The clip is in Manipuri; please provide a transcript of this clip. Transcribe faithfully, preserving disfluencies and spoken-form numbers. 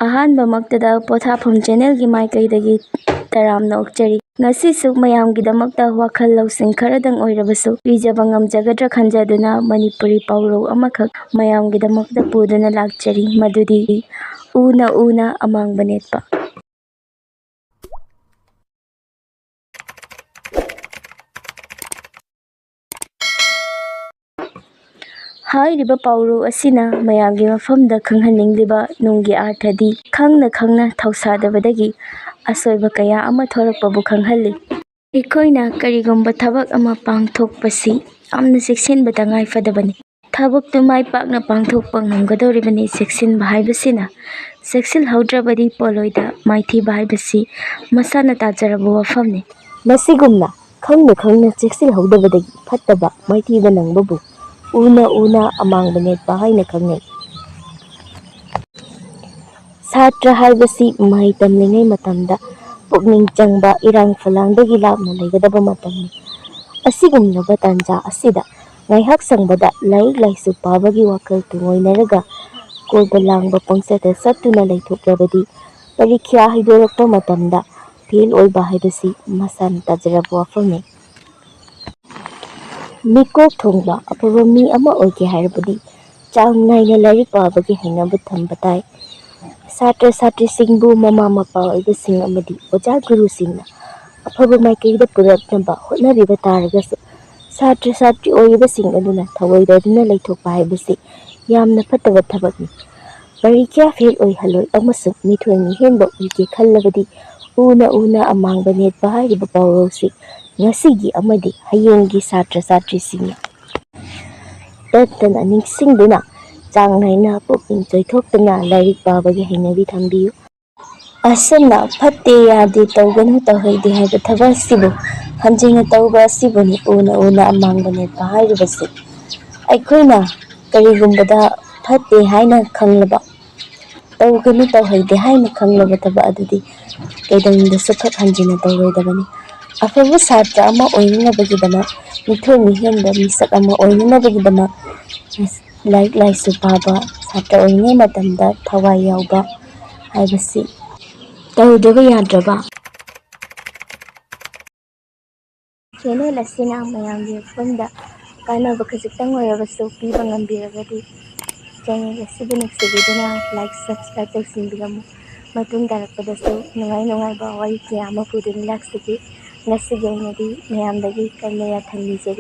ꯑꯍꯥꯟꯕꯃꯛꯇꯗ ꯄꯣꯊꯥꯐꯝ ꯆꯦꯅꯦꯜꯒꯤ ꯃꯥꯏꯀꯩꯗꯒꯤ ꯇꯔꯥꯝꯅ ꯑꯣꯛꯆꯔꯤ꯫ ꯉꯁꯤꯁꯨ ꯃꯌꯥꯝꯒꯤꯗꯃꯛꯇ ꯋꯥꯈꯜ ꯂꯧꯁꯤꯡ ꯈꯔꯗꯪ ꯑꯣꯏꯔꯕꯁꯨ ꯄꯤꯖꯕ ꯉꯝꯖꯒꯗ꯭ꯔꯥ ꯈꯟꯖꯗꯨꯅ ꯃꯅꯤꯄꯨꯔꯤ ꯄꯥꯎꯔꯧ ꯑꯃꯈꯛ ꯃꯌꯥꯝꯒꯤꯗꯃꯛꯇ ꯄꯨꯗꯨꯅ ꯂꯥꯛꯆꯔꯤ, ꯃꯗꯨꯗꯤ ꯎꯅ ꯎꯅ ꯑꯃꯥꯡꯕ ꯅꯦꯠꯄ꯫ ꯍꯥꯏꯔꯤꯕ ꯄꯥꯎꯔꯧ ꯑꯁꯤꯅ ꯃꯌꯥꯝꯒꯤ ꯃꯐꯝꯗ ꯈꯪꯍꯟꯅꯤꯡꯂꯤꯕ ꯅꯨꯡꯒꯤ ꯑꯥꯔꯊꯗꯤ ꯈꯪꯅ ꯈꯪꯅ ꯊꯧꯁꯥꯗꯕꯗꯒꯤ ꯑꯁꯣꯏꯕ ꯀꯌꯥ ꯑꯃ ꯊꯣꯔꯛꯄꯕꯨ ꯈꯪꯍꯜꯂꯤ꯫ ꯑꯩꯈꯣꯏꯅ ꯀꯔꯤꯒꯨꯝꯕ ꯊꯕꯛ ꯑꯃ ꯄꯥꯡꯊꯣꯛꯄꯁꯤ ꯌꯥꯝꯅ ꯆꯦꯛꯁꯤꯟꯕ ꯇꯉꯥꯏ ꯐꯗꯕꯅꯤ꯫ ꯊꯕꯛꯇꯨ ꯃꯥꯏ ꯄꯥꯛꯅ ꯄꯥꯡꯊꯣꯛꯄ ꯉꯝꯒꯗꯧꯔꯤꯕꯅꯤ꯫ ꯆꯦꯛꯁꯤꯟꯕ ꯍꯥꯏꯕꯁꯤꯅ ꯆꯦꯛꯁꯤꯜꯍꯧꯗ꯭ꯔꯕꯗꯤ ꯄꯣꯠꯂꯣꯏꯗ ꯃꯥꯏꯊꯤꯕ ꯍꯥꯏꯕꯁꯤ ꯃꯁꯥꯅ ꯇꯥꯖꯔꯕ ꯋꯥꯐꯝꯅꯤ꯫ ꯃꯁꯤꯒꯨꯝꯅ ꯈꯪꯅ ꯈꯪꯅ ꯆꯦꯛꯁꯤꯜꯍꯧꯗꯕꯗꯒꯤ ꯐꯠꯇꯕ ꯃꯥꯏꯊꯤꯕ ꯅꯪꯕꯕꯨ ꯎꯅ ꯎꯅ ꯑꯃꯥꯡꯕ ꯅꯦꯠꯄ ꯍꯥꯏꯅ ꯈꯪꯅꯩ꯫ ꯁꯥꯇ꯭ꯔ ꯍꯥꯏꯕꯁꯤ ꯃꯍꯩ ꯇꯝꯂꯤꯉꯩ ꯃꯇꯝꯗ ꯄꯨꯛꯅꯤꯡ ꯆꯪꯕ, ꯏꯔꯥꯡ ꯐꯂꯥꯡꯗꯒꯤ ꯂꯥꯞꯅ ꯂꯩꯒꯗꯕ ꯃꯇꯝꯅꯤ꯫ ꯑꯁꯤꯒꯨꯝꯂꯕ ꯇꯥꯟꯖꯥ ꯑꯁꯤꯗ ꯉꯥꯏꯍꯥꯛ ꯁꯪꯕꯗ ꯂꯥꯏꯔꯤꯛ ꯂꯥꯏꯁꯨ ꯄꯥꯕꯒꯤ ꯋꯥꯈꯜ ꯇꯨꯡꯑꯣꯏꯅꯔꯒ ꯀꯣꯏꯕ ꯂꯥꯡꯕ ꯄꯪꯆꯠꯇ ꯆꯠꯇꯨꯅ ꯂꯩꯊꯣꯛꯂꯕꯗꯤ ꯄꯔꯤꯈ꯭ꯌꯥ ꯍꯥꯏꯗꯣꯔꯛꯄ ꯃꯇꯝꯗ ꯐꯦꯜ ꯑꯣꯏꯕ ꯍꯥꯏꯕꯁꯤ ꯃꯁꯥꯅ ꯇꯥꯖꯔꯕ ꯋꯥꯐꯝꯅꯤ꯫ ꯃꯤꯀꯣꯛ ꯊꯣꯡꯕ ꯑꯐꯕ ꯃꯤ ꯑꯃ ꯑꯣꯏꯒꯦ ꯍꯥꯏꯔꯕꯗꯤ ꯆꯥꯡ ꯅꯥꯏꯅ ꯂꯥꯏꯔꯤꯛ ꯄꯥꯕꯒꯤ ꯍꯩꯅꯕ ꯊꯝꯕ ꯇꯥꯏ꯫ ꯁꯥꯇ꯭ꯔ ꯁꯥꯇ꯭ꯔꯤꯁꯤꯡꯕꯨ ꯃꯃꯥ ꯃꯄꯥ ꯑꯣꯏꯕꯁꯤꯡ ꯑꯃꯗꯤ ꯑꯣꯖꯥ ꯒꯨꯔꯨꯁꯤꯡꯅ ꯑꯐꯕ ꯃꯥꯏꯀꯩꯗ ꯄꯨꯔꯛꯅꯕ ꯍꯣꯠꯅꯕꯤꯕ ꯇꯥꯔꯒꯁꯨ ꯁꯥꯇ꯭ꯔ ꯁꯥꯇ꯭ꯔꯤ ꯑꯣꯏꯔꯤꯕꯁꯤꯡ ꯑꯗꯨꯅ ꯊꯑꯣꯏꯗꯗꯨꯅ ꯂꯩꯊꯣꯛꯄ ꯍꯥꯏꯕꯁꯤ ꯌꯥꯝꯅ ꯐꯠꯇꯕ ꯊꯕꯛꯅꯤ꯫ ꯄꯔꯤꯈ꯭ꯌꯥ ꯐꯦꯜ ꯑꯣꯏꯍꯜꯂꯣꯏ ꯑꯃꯁꯨꯡ ꯃꯤꯊꯣꯏ ꯃꯤꯍꯦꯟꯕ ꯑꯣꯏꯒꯦ ꯈꯜꯂꯕꯗꯤ ꯎꯅ ꯎꯅ ꯑꯃꯥꯡꯕ ꯅꯦꯠꯄ ꯍꯥꯏꯔꯤꯕ ꯄꯥꯎꯔꯧꯁꯤ ꯉꯁꯤꯒꯤ ꯑꯃꯗꯤ ꯍꯌꯦꯡꯒꯤ ꯁꯥꯇ꯭ꯔ ꯁꯥꯇ꯭ꯔꯤꯁꯤꯡꯅ ꯇꯠꯇꯅ ꯅꯤꯡꯁꯤꯡꯗꯨꯅ ꯆꯥꯡ ꯅꯥꯏꯅ ꯄꯨꯛꯅꯤꯡ ꯆꯣꯏꯊꯣꯛꯇꯅ ꯂꯥꯏꯔꯤꯛ ꯄꯥꯕꯒꯤ ꯍꯩꯅꯕꯤ ꯊꯝꯕꯤꯌꯨ꯫ ꯑꯁꯨꯝꯅ ꯐꯠꯇꯦ ꯌꯥꯗꯦ ꯇꯧꯒꯅꯨ ꯇꯧꯍꯩꯗꯦ ꯍꯥꯏꯕ ꯊꯕꯛ ꯑꯁꯤꯕꯨ ꯍꯟꯖꯤꯟꯅ ꯇꯧꯕ ꯑꯁꯤꯕꯨꯅꯤ ꯎꯅ ꯎꯅ ꯑꯃꯥꯡꯕ ꯅꯦꯠꯄ ꯍꯥꯏꯔꯤꯕꯁꯤ꯫ ꯑꯩꯈꯣꯏꯅ ꯀꯔꯤꯒꯨꯝꯕꯗ ꯐꯠꯇꯦ ꯍꯥꯏꯅ ꯈꯪꯂꯕ, ꯇꯧꯒꯅꯨ ꯇꯧꯍꯩꯗꯦ ꯍꯥꯏꯅ ꯈꯪꯂꯕ ꯊꯕꯛ ꯑꯗꯨꯗꯤ ꯀꯩꯗꯧꯅꯨꯡꯗꯁꯨ ꯈꯛ ꯍꯟꯖꯤꯟꯅ ꯇꯧꯔꯣꯏꯗꯕꯅꯤ꯫ ꯑꯐꯕ ꯁꯥꯇ꯭ꯔ ꯑꯃ ꯑꯣꯏꯅꯅꯕꯒꯤꯗꯃꯛ, ꯃꯤꯊꯣꯏ ꯃꯤꯍꯦꯟꯕ ꯃꯤꯁꯛ ꯑꯃ ꯑꯣꯏꯅꯅꯕꯒꯤꯗꯃꯛ ꯂꯥꯏꯔꯤꯛ ꯂꯥꯏꯁꯨ ꯄꯥꯕ, ꯁꯥꯇ꯭ꯔ ꯑꯣꯏꯔꯤꯉꯩ ꯃꯇꯝꯗ ꯊꯋꯥꯏ ꯌꯥꯎꯕ, ꯍꯥꯏꯕꯁꯤ ꯇꯧꯗ꯭ꯔꯒ ꯌꯥꯗ꯭ꯔꯕ꯫ ꯆꯦꯅꯦꯜ ꯑꯁꯤꯅ ꯃꯌꯥꯝꯒꯤ ꯃꯐꯝꯗ ꯀꯥꯟꯅꯕ ꯈꯖꯤꯛꯇꯪ ꯑꯣꯏꯔꯕꯁꯨ ꯄꯤꯕ ꯉꯝꯕꯤꯔꯒꯗꯤ ꯆꯦꯅꯦꯜ ꯑꯁꯤꯕꯨ ꯅꯨꯡꯁꯤꯕꯤꯗꯨꯅ ꯂꯥꯏꯛ, ꯁꯕꯁꯀ꯭ꯔꯥꯏꯕ ꯇꯧꯁꯤꯟꯕꯤꯔꯝꯃꯨ꯫ ꯃꯇꯨꯡ ꯇꯥꯔꯛꯄꯗꯁꯨ ꯅꯨꯡꯉꯥꯏ ꯅꯨꯡꯉꯥꯏꯕ ꯋꯥꯔꯤ ꯀꯌꯥ ꯑꯃ ꯄꯨꯗꯨꯅ ꯂꯥꯛꯆꯒꯦ꯫ ꯉꯁꯤꯒꯤ ꯑꯣꯏꯅꯗꯤ ꯃꯌꯥꯝꯗꯒꯤ ꯀꯥꯏꯅ ꯌꯥꯊꯪ ꯅꯤꯖꯔꯤ꯫